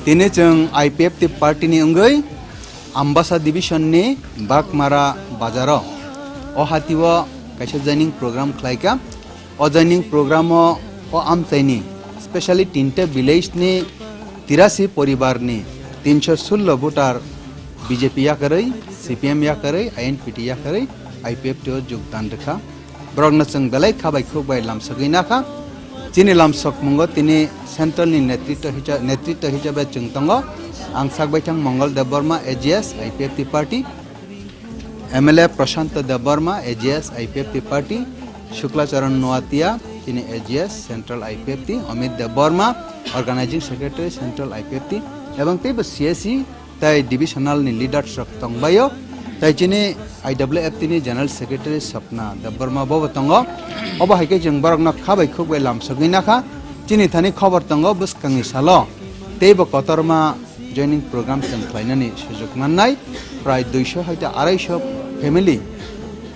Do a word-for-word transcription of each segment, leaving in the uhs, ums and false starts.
Tini chwng I P F T party ni wngwi Ambasa division ni Bagmara bazaro o hati o kaisa joining program khlaikha. O joining program o, o amchaini, specially tinta village ni tirasi poribar ni tinso sullo voter B J P yakarwi, C P M yakarwi, I N P T yakarwi, I P F T o jogdan rwkha. Borokno chwng belai kha bai khuk bai lamsogwi nakha. Chini lamsokmungo tini central ni netritwa hisa-, netritwa hisabe chwng tongo. Ang sak baithang Mongol Debbarma, A G S, I P F T party. M L A Prashanta Debbarma, A G S, I P F T party, Shukla Charan Noatia, tini A G S, Central I P F T, Amit Debbarma, Organizing Secretary, Central I P F T, ebong teibo C S C, tai divisional ni leaders rok tongbaio, tai chini I W F T ni General Secretary Swapna Debbarma bobo tongo. Obo hai khe chwng borokno kha bai khuk bai lamsogwi nakha. Chini thani khobor tongo bwskangni salo teibo kotorma joining program chwng khlainani sujok mannai. Prai duiso hai ta araisho family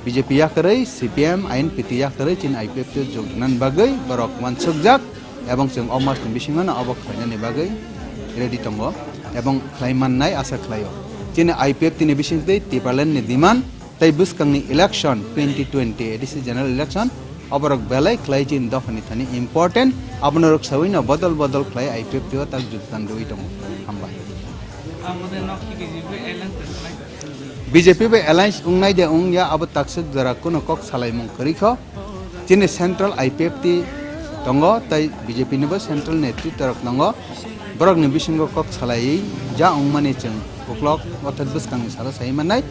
B J P yakarwi, C P M, I N P T yakarwi chini I P F T o jogdinani bagwi borok wansukjak, ebong chwng o masni bisingo no obo khlainani bagwi ready tongo, ebong khlai mannai asa khlaio. Chini I P F T ni bisingtwi Tipraland ni demand tei bwskangni election twenty twenty A D C general election, oborok belai khlai chini dophani thani important, abono rwksaui no bodol bodol khlai I P F T o tak jogdan rwui tongo. Hambai. B J P bai alliance wngnai de wngya, abo takswk jora kuno kok salaimung kwrwi kho. Chini central I P F T tongo, tei B J P nibo central netritwa rok tongo. Borokni bisingo kok salaiwi ja wngmani chwng uklok orthat bwskangni salo sai mannai.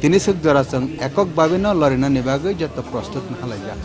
Tini swk jora chwng ekok babino lorinani bagwi joto prostut wngkha laijak.